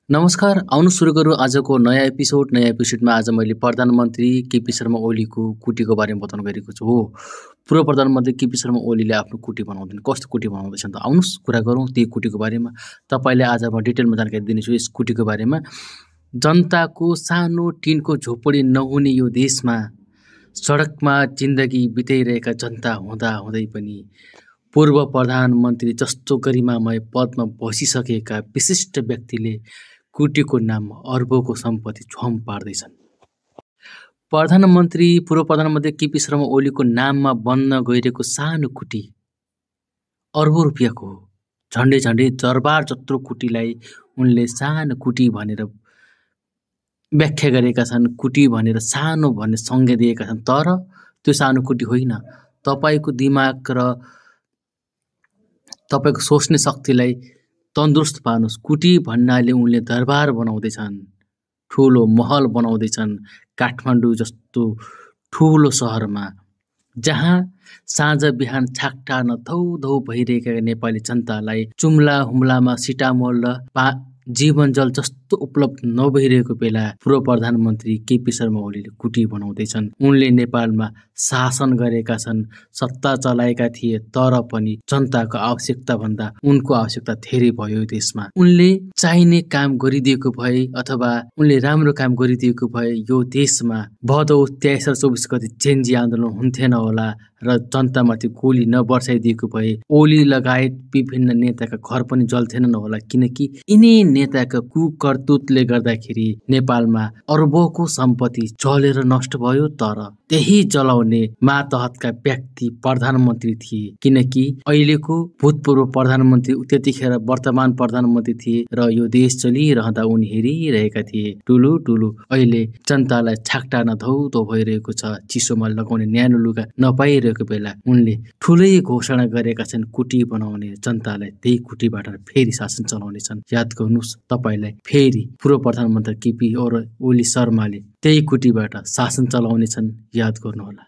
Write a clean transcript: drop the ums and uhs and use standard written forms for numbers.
नमस्कार, आउनु सुरु गरौँ आजको नयाँ एपिसोडमा आज मैले प्रधानमन्त्री केपी शर्मा ओलीको कुटीको बारेमा बताउन गएको छु। हो, पूर्व प्रधानमन्त्री केपी शर्मा ओलीले आफ्नो कुटी बनाउँदैन। कस्तो कुटी बनाउँदैछन् त आउनुहोस् कुरा गरौँ त्यही कुटीको बारेमा। तपाईँलाई आज म डिटेलमा जानकारी दिनेछु यस कुटीको बारेमा। जनताको सानो टिनको झोपडी नहुने यो देशमा सडकमा जिन्दगी बिताइरहेका जनता हुँदै पनि पूर्व प्रधानमन्त्री जस्तो गरिमामय पदमा बसिसकेका विशिष्ट व्यक्तिले कुटीको नाममा अर्बौंको सम्पत्ति छ्वाम पार्दैछन्। पूर्व प्रधानमन्त्री केपी शर्मा ओलीको नाममा बन्न गइरहेको सानो कुटी अर्बौं रुपियाँको हो। झन्डै दरबार जत्रो कुटीलाई उनले सानो कुटी भनेर व्याख्या गरेका छन्। कुटी भनेर सानो भन्ने संज्ञा दिएका छन्, तर त्यो सानो कुटी होइन। तपाईँको दिमाग र तपाईँको सोच्ने शक्तिलाई तन्दुरुस्त पार्नुहोस्। कुटी भन्नाले उनले दरबार बनाउँदैछन्, ठुलो महल बनाउँदैछन् काठमाडौँ जस्तो ठुलो सहरमा, जहाँ साँझ बिहान छाकटार्न धौ भइरहेका नेपाली जनतालाई जुम्ला हुम्लामा सिटामोल र जीवन जल जस्तो उपलब्ध नभइरहेको बेला पूर्व प्रधानमन्त्री केपी शर्मा ओलीले कुटी बनाउँदैछन्। उनले नेपालमा शासन गरेका छन्, सत्ता चलाएका थिए, तर पनि जनताको आवश्यकता भन्दा उनको आवश्यकता धेरै भयो देशमा। उनले चाहिने काम गरिदिएको भए अथवा उनले राम्रो काम गरिदिएको भए यो देशमा भदौ 23 र 24 गते जेनजी आन्दोलन हुन्थेन होला र जनतामाथि गोली नबर्साइदिएको भए ओली लगायत विभिन्न नेताका घर पनि जल्थेनन् होला, किनकि यिनै नेताका कुकर्तुतले गर्दाखेरि नेपालमा अर्बौंको सम्पत्ति जलेर नष्ट भयो। तर त्यही जलाउने मातहतका व्यक्ति प्रधानमन्त्री थिए, किनकि अहिलेको भूतपूर्व प्रधानमन्त्री त्यतिखेर वर्तमान प्रधानमन्त्री थिए र यो देश चलिरहँदा उनी हेरिरहेका थिए टुलु अहिले जनतालाई छाकटार्न धौ भइरहेको छ। चिसोमा लगाउने न्यानो लुगा नपाइरहेको बेला उनले ठुलै घोषणा गरेका छन् कुटी बनाउने, जनतालाई त्यही कुटीबाट फेरि शासन चलाउने छन्। याद गर्नुहोस्, तपाईँलाई फेरि पूर्व प्रधानमन्त्री केपी ओली शर्माले त्यही कुटीबाट शासन चलाउने छन्, याद गर्नुहोला।